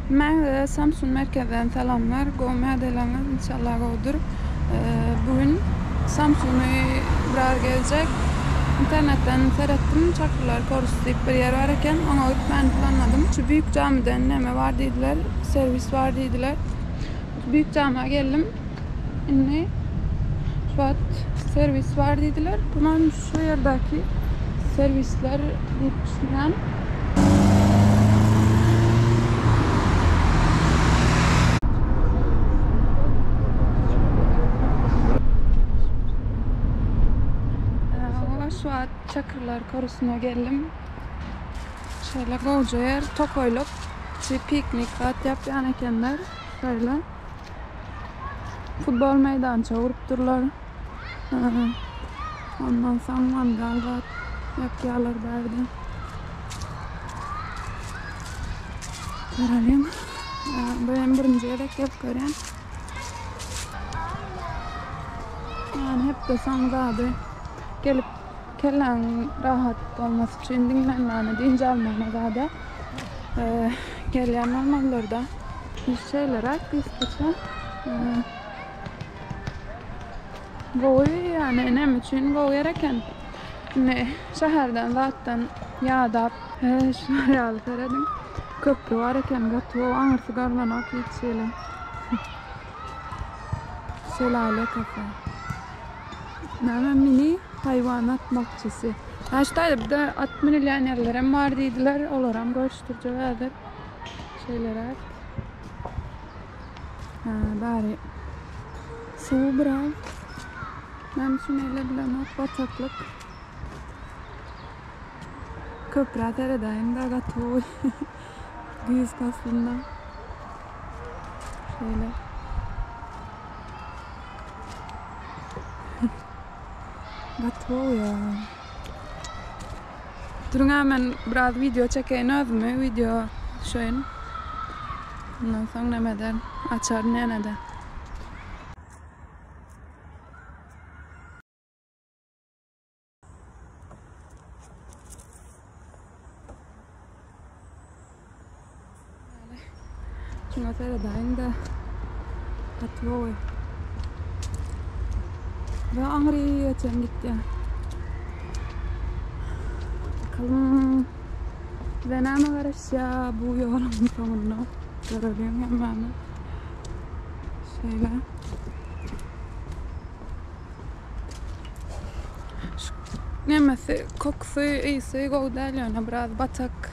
Hemmäňize Samsun merkezden salamlar. Gowy ýagdaýlaryňyz inşallah gowudyr. Bu gün Samsuny biraz gezjek. Internetden seretdim, Çakyrlar Korus diýip bir ýer bar eken. Oňa gitmäni planladym. Şu büyük camiden neme bar diýdiler, serwis bar diýdiler. Büyük jama geldim. Indi şu wagt serwis bar diýdiler. Bunam şu ýerdäki serwisler diýip düşünýän. Şu wagt Çakyrlar korusyna geldim. Şeýle gowja ýer, tokaýlyk. Içi piknik zat ýapýan ekenler. Şeýle. Futbol meýdança gurupdyrlar. Ondan soň mangal zat ýapýarlar bärde. Görelim. Bu hem birinji gezek gelip görýän. Yani hepde soň zady gelip kelläň rahat bolmasy üçin diňlenmäne, dynç almana zada gelýän bolmalydyr-da. Şeýleräk gysgaça. Gowy ýani enem üçin gowy ýer eken. Indi şäherden zatdan ýadap şular ýaly serediň. Köprü bar eken gaty gowy aňyrsy görnenok hiç hili. Şelale kafe. Näme mini haýwanat bakjasy. Ha şu taýda bir de at münülýän ýerlerem bar diýdiler. Olaram görüşdirjek häzir. Şeýleräk. Ha, bari suw biraz. Näme üçin eýle bilemok, bataklyk. Köprä seredäýiň-de gaty gowy. Güýz paslynda. Şeýle. Gaty gowy ýa. Duruň-a men biraz wideo çekeýin özümi, wideo düşeýin. Ondan soň neme ederin, açaryn ýene-de. Şuňa seredäýiň-de. Gaty gowy. We aňry geçen gitýär. Bakalym. Bize näme garaşýar bu ýoluň soňunda. Göreliň hemmämiz. Şeýle. Şu nemesi, kokusy, ysy gowy däl ýöne biraz batak,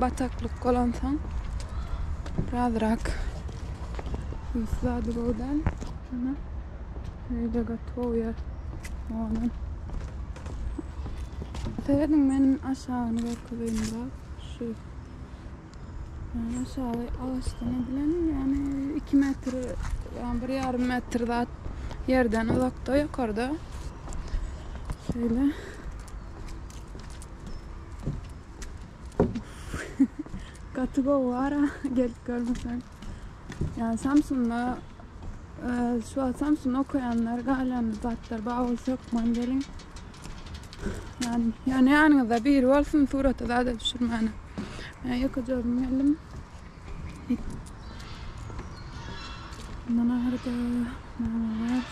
bataklyk bolansoň birazrak ysy zady gowy däl. Ýöne öýde gaty gowy ýer. Owadan. Serediň men aşagyny görkezeýin biraz. Şu yani aşagy agaçdan edilen yani 2 metr, yani 1,5 metr zat ýerden uzakda, ýokarda. Şeýle. Gaty gowy ara gelip görmeseň. Yani Samsunda e, şu wagt Samsunda okaýanlar galýan zatlar bar bolsa hökman geliň. Yani yani ýanyňyzda biri bolsun surata zada düşürmäne. Men ýekeje özüm geldim. Bundan aňyrda näme bar?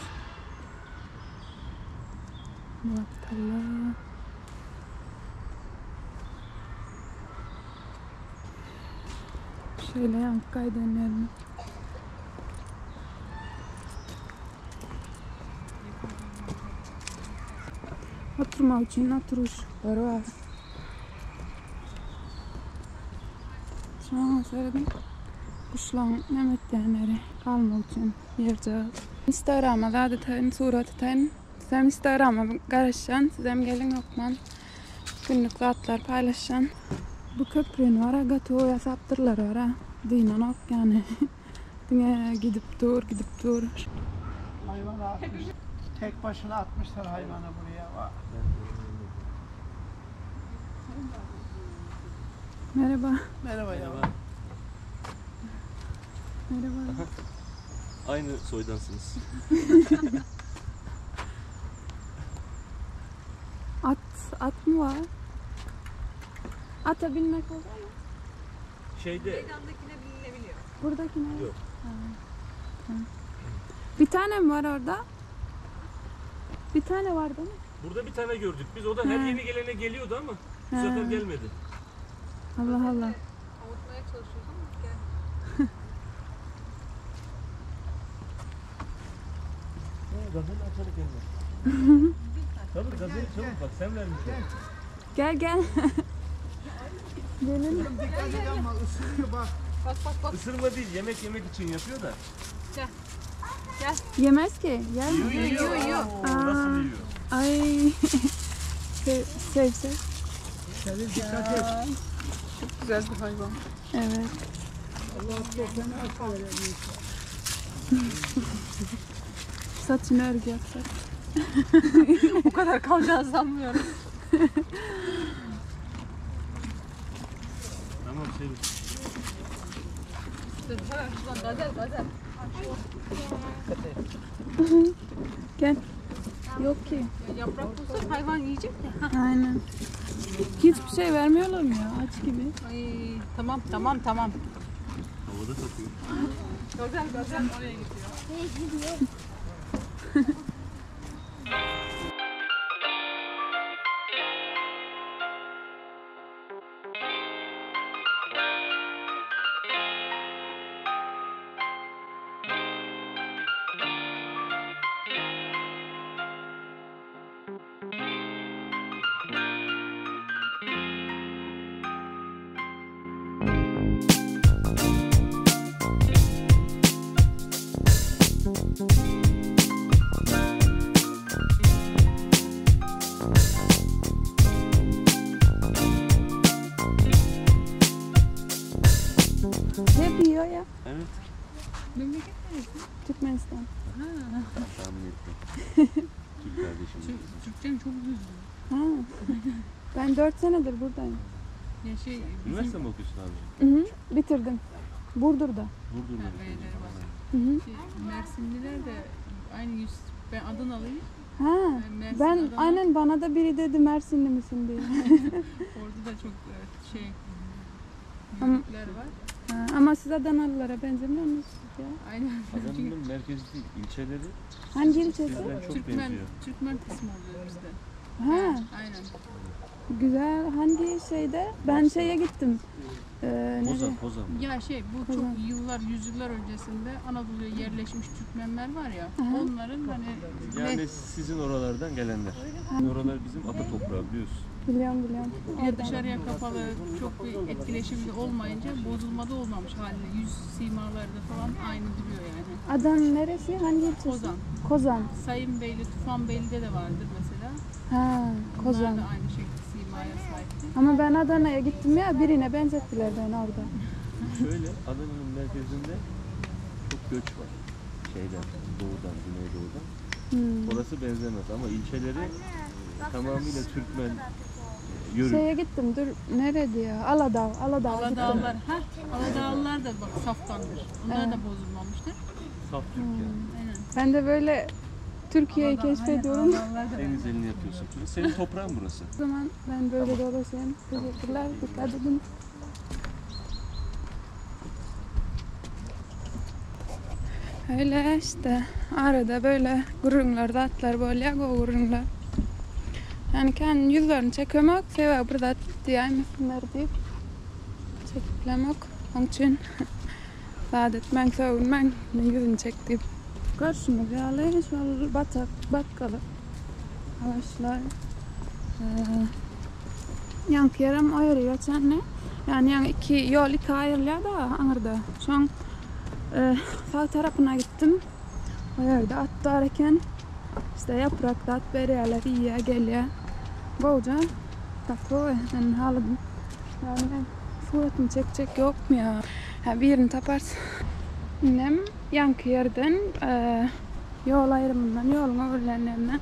Muratalla. Şeýle ýanyp gaýdan ýerine. Oturmak üçin oturyşyklar bar. Şoňa serediň. Guşlaň näme etýänleri galmak üçin ýerjagaz. Instagrama zat ataýyn, surat ataýyn. Sizem Instagrama garaşýan, sizem geliň hökman. Günlük zatlar paýlaşýan. Bu köprüni bara gaty gowy ýasapdyrlar bara. Dynanok ýany. Diňe gidip dur, gidip dur. Hayvanı atmış. Tek başına atmışlar hayvanı buraya. Vah. Merhaba. Merhaba yavrum. Merhaba. Aynı soydansınız. At, at mı var? Ata binmek oluyor mu? Şeyde Meydandakine binilebiliyor. Buradaki ne? Yok. Ha, tamam. Bir tane mi var orada? Bir tane var değil mi? Burada bir tane gördük. Biz o da her Ha. yeni gelene geliyordu ama bu Ha. sefer gelmedi. Allah Allah. Avutmaya çalışıyoruz ama gel. Gazeli açarak gelmez. Tabii gazeli çabuk bak sen vermişsin. Gel gel. Gelin. Kızım dikkat et ama ısırıyor bak. Bak bak bak. Isırma değil yemek yemek için yapıyor da. Yemez ki. Yer mi? Yiyor yiyor. yiyor. Oo, Nasıl yiyor? Ay. Sev, sev sev. Sevil dikkat et. Çok güzel bir hayvan. Evet. Allah seni affeder. Saçını örgü yapsak. O kadar kalacağını sanmıyorum. Tamam Sevil. Dur hemen şuradan gazel gazel. Gel. Yok ki. Ya yaprak bulsak hayvan yiyecek de. Aynen. Hiçbir şey vermiyorlar mı ya? Aç gibi. Ay tamam tamam tamam. Havada kapıyor. Gazel gazel oraya gidiyor. Hep yiyor ya. Evet. Memleket neresi? Türkmenistan. Ha. Tahmin ettim. Türk kardeşim. Türkçen çok düzgün. Ha. Ben 4 senedir buradayım. Ya şey bizim Üniversite mi okuyorsun abi? Hı hı. Bitirdim. Burdur'da. Burdur'da Ha, bitirdin. beyleri var. Hı hı. şey, Mersinliler de aynı yüz ben Adanalıyım. Ha. Ben Mersin, Ben Adana. aynen bana da biri dedi Mersinli misin diye. Orada da çok şey Ama- yörükler var. Ha, ama siz Adanalılara benzemiyor musunuz ya? Aynen. Çünkü Adana'nın merkezi değil, ilçeleri Hangi ilçesi? sizden çok Türkmen, benziyor. Türkmen kısmı oluyor bizde. Ha, Aynen. güzel. Hangi şeyde? Ben şeye gittim. Nereye? Kozan, Kozan. Ya şey bu çok yıllar, yüzyıllar öncesinde Anadolu'ya yerleşmiş Türkmenler var ya. Aha. Onların hani Yani sizin oralardan gelenler. Oralar bizim ata toprağı biliyorsun. Biliyorum biliyorum. bir de dışarıya kapalı çok bir etkileşimde olmayınca bozulmada olmamış haline. Yüz simaları da falan aynı duruyor yani. Adana neresi? Hangi ilçesi? Kozan. Kozan. Sayınbeyli, Tufanbeyli'de de vardır mesela. Ha, Onlar Kozan. da aynı şekilde simaya sahipti. Ama ben Adana'ya gittim ya birine benzettiler beni orada. Şöyle Adana'nın merkezinde çok göç var. Şeyden, doğudan, güneydoğudan. Hmm. Orası benzemez ama ilçeleri tamamıyla Türkmen, Yörük. Şeye gittim dur neredi ya? Aladağ, Aladağ'a gittim. Aladağlar, ha, Aladağlılar da bak saftandır. Onlar da bozulmamıştır. Saf Türk yani. Aynen. Ben de böyle Türkiye'yi keşfediyorum. Aladağlılar da En güzelini yapıyorsun. Senin toprağın burası. O zaman ben böyle dolaşayım. Teşekkürler. Dikkat edin. Öyle işte arada böyle gururlar da atlar böyle gururlar. Yani kendi yüzlerini çekemek sebep burada diyemezsinler deyip çekiplemek. Onun için vaat etmen savunman yüzünü çek deyip. Görüşümüz ýaly şol batak batgalyk agaçlar. Ýaňky ýerem o ýere geçende. Yani ýaňy iki ýol iki aýrylýar da aňyrda. Şoň sag tarapyna gitdim. O ýerde at bar eken. İşte ýaprak zat berýärler, iýýär, gelýär. Gowja. Gaty men haladym. Yani men suratymy çekjek ýokmy ýa? Ha birini taparys. Inem ýaňky ýerden ýol aýrymyndan, ýoluň öwrülen ýerinden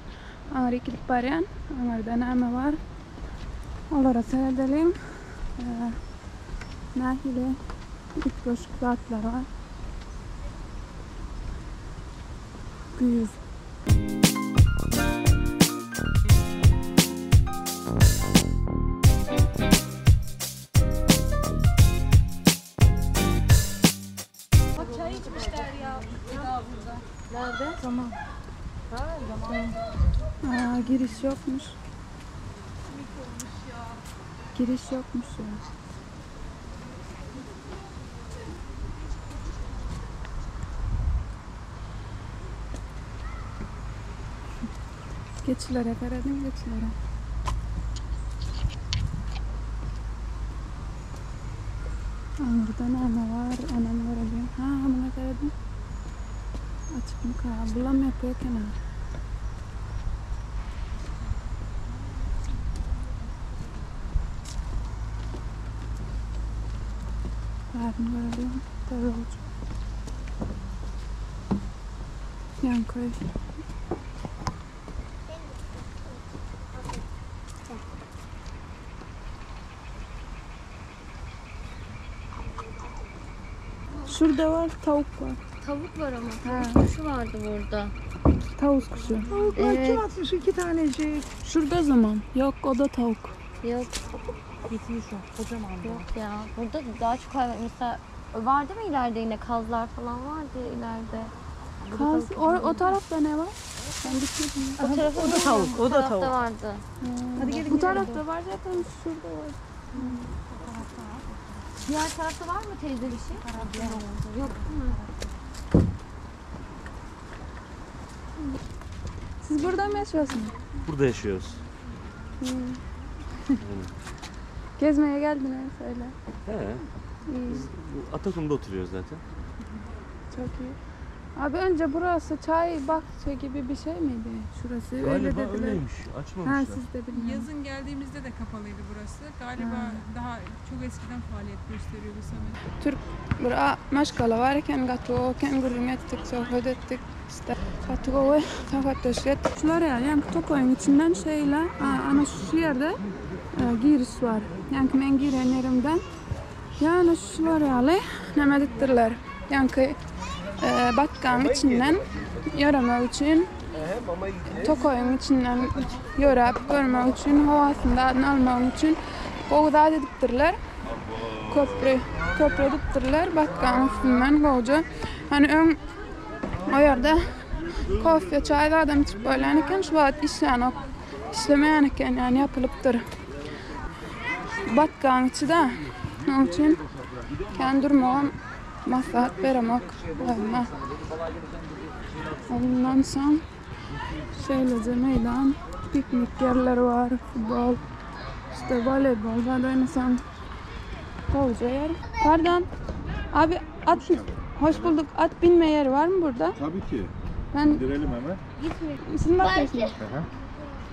aňryk gidip barýan. Aňyrda näme bar? Olara seredeliň. Nähili üýtgeşik zatlar bar. Güýz. Aa, giriş yokmuş. Giriş yokmuş ya. Geçilere seredin geçilere. Aňyrda näme bar, onam göreliň. Ha, muňa serediň. Açykmyka? Bulam ýapyk eken-ä. Bärini göreliň. Derwüş. Ýaňky. Şurada var tavuk var. Tavuk var ama. Tavuk kuşu vardı burada. Tavus kuşu. Tavuklar Evet. kim atmış iki tanecik? Şurada zaman. Yok o da tavuk. Yok. Bitmiş o. Kocaman da. Yok ya. Burada daha çok hayvan. Mesela vardı mı ileride yine kazlar falan vardı ileride. Kaz, o, o tarafta ne var? Ben gitmedim. O tarafta o da tavuk, o da tarafta tavuk. vardı. Hadi gelin Bu gidelim. tarafta var zaten şurada var. Diğer tarafta var mı teyze bir şey? Yok değil mi? Siz burada mı yaşıyorsunuz? Burada yaşıyoruz. Gezmeye geldiniz öyle. He. İyi, Bu Atakum'da oturuyoruz zaten. çok iyi. Abi önce burası çay bahçe gibi bir şey miydi? Şurası öyle Galiba dediler. öyleymiş. Ha Açmamışlar. siz de bilmiyorum. Yazın geldiğimizde de kapalıydı burası. Galiba daha çok eskiden faaliyet gösteriyordu sanırım. Bura maşgala var eken gaty gowy eken gürrüň etdik, söhbet etdik. İşte gaty gowy söhbetdeşlik etdik. Şular ýaly, ýaňky tokaýyň içinden şeýle, ana şu ýerde e, giriş bar. Ýaňky men giren ýerimden ýani şular ýaly näme edipdirler. Ýaňky e, batgaň içinden ýöremek üçin tokaýyň içinden ýöräp görmek üçin, howasyny dadyny almak üçin gowy zat edipdirler. Köpri, köpri edipdirler batgaň üstünden gowja. Hani öň o ýerde kofe, çaý zadam içip bolýan eken, şu wagt işlänok, işlemeýän eken, ýani ýapylypdyr. Batgaň içi-de. Onuň üçin kän durmagam maslahat beremok özüme. Ondan soň şeýleje meýdan, piknik ýerleri bar, futbol, işte voleybol zat oýnasaň gowja ýer. Pardon. Abi at hoş bulduk. At binme yeri var mı burada? Tabii ki. Ben Indirelim hemen. siz mi bakıyorsunuz? Aha,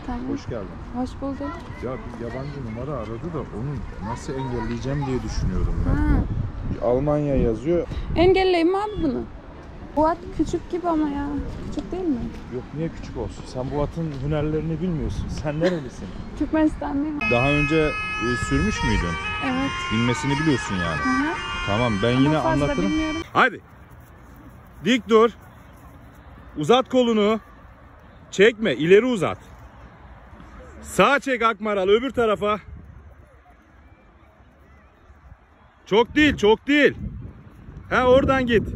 Tamam. Hoş geldin. Hoş bulduk. Ya bir yabancı numara aradı da onu nasıl engelleyeceğim diye düşünüyorum ben. Ha. Bir Almanya yazıyor. Engelleyeyim mi abi bunu? Bu at küçük gibi ama ya. Küçük değil mi? Yok niye küçük olsun? Sen bu atın hünerlerini bilmiyorsun. Sen nerelisin? Türkmenistanlıyım. Daha önce e, sürmüş müydün? Evet. Binmesini biliyorsun yani. Hı hı. Tamam ben Ama yine fazla anlatırım. bilmiyorum. Hadi. Dik dur. Uzat kolunu. Çekme, ileri uzat. Sağa çek Akmaral, öbür tarafa. Çok değil, çok değil. Ha oradan git.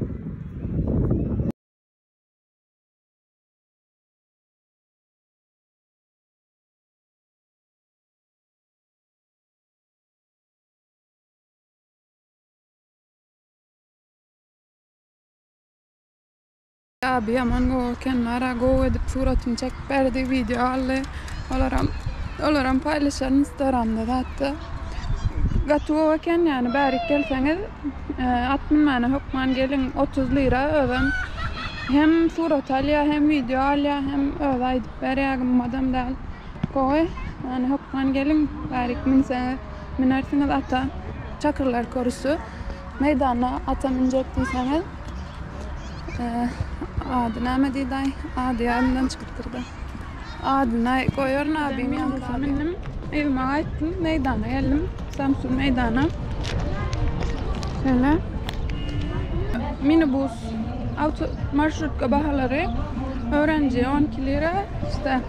Abi ýaman gowy ekenler-ä, gowy edip suratyny çekip berdi, wideo aldy. Olaram, olaram paýlaşaryn instagramda zatda. Gaty gowy eken ýani bärik gelseňiz, e, at münmäne hökman geliň, 30 lira özem hem surat alýar, hem wideo alýar, hem özi aýdyp berýär, gymmadam däl. Gowy, ýani hökman geliň, bärik münseňiz, münersiňiz ata. Çakyrlar korusy meýdanyna ata münjek diýseňiz, Ady näme diýdi-aý? Ady ýadymdan çykypdyr-da. Adyny goýaryn abim ýaňky mindim. Yzyma gaýtdym, meýdana geldim. Samsun meýdana. Şeýle. Minibus, awto, marşrutka bahalary öwrenjiye 12 lira, işte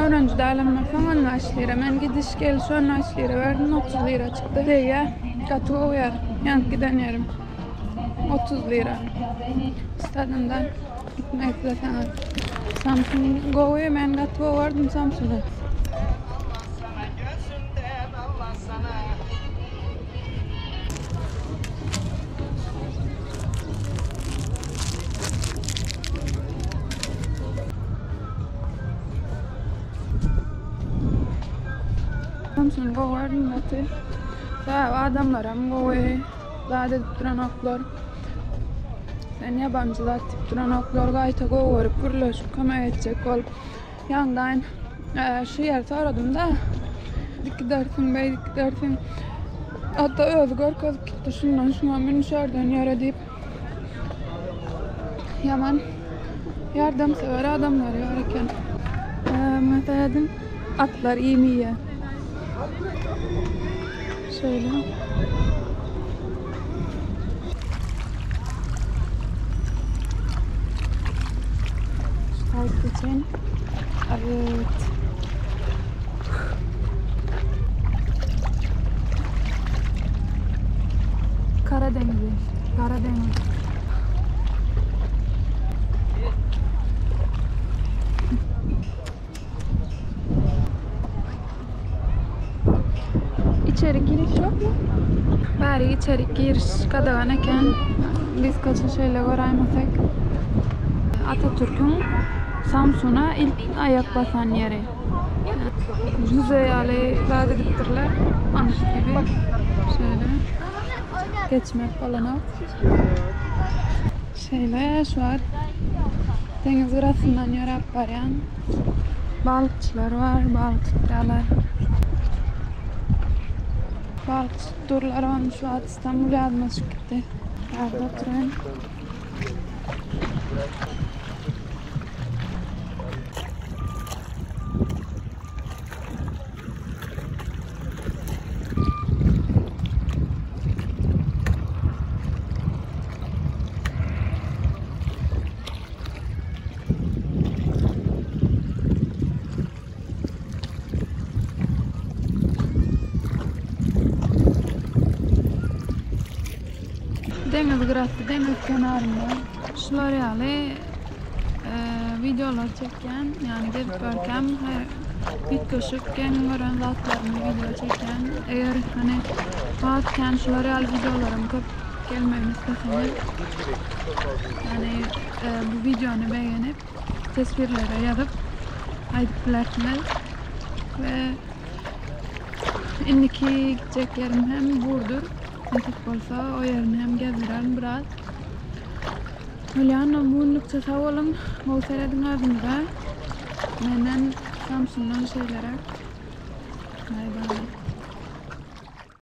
öwrenji dälem bolsaň 15 lira. Men gidiş geliş 15 lira berdim, 30 lira çykdy. Degýär. Gaty gowy ýer. Ýanyp giden ýerim. 30 lira. Stadionda gitmek isleseňiz. Samsun gowy, men gaty gowy gördüm Samsuny. Samsuny gowy gördüm gaty. Sebäbi adamlaram gowy. Zat edip duranoklar. Sen ýabanjy zat diýip duranoklar. Gaýta gowy görüp gürleşip kömek etjek bolup. Ýaňdaýyn şu ýeri soradym-da. Dik gidersiň, beýdik gidersiň. Hatda özi görkezip gitdi, şundan şuňa mün, şu ýerden ýöre diýip. Ýaman ýardamsewer adamlar bar eken. Meselem, atlar iým iýýär. Şeýle. Şu taýyp geçeýin. Evet. Karadeniz'i. Karadeniz. Içeri giriş yok mu? Bäri içeri giriş gadagan eken. Biz kaça şeýle göräýmesek. Atatürküň Samsuna ilk aýak basan ýeri. Müzeý ýaly zat edipdirler. Anyk gibi. Şeýle. Geçmek bolanok. Şeýle şu wagt deňiz gyrasyndan ýöräp barýan balykçylar bar, balyk tutýarlar. Balyk tutup durlar, ony şu wagt Istanbul ýadyma düşüp gitdi. Bärde oturan. Deňiz gyrasy, deňiz kenarynda şular ýaly wideolar çekýän, ýagny gezip ýörkäm her üýtgeşik geň gören zatlarymy wideo çekýän. Eger hany has kän şular ýaly wideolaryň köp gelmegini isleseňiz, ýagny bu wideony begenip, teswirlere ýazyp aýdyp bilersiňiz. We indiki gitjek ýerim hem Burdur. Nesip bolsa o ýerini hem gezdirerin biraz. Bolýan bu günlükçe sag boluň. Gowy serediň özüňize. Menden Samsundan şeýleräk. Baý baý.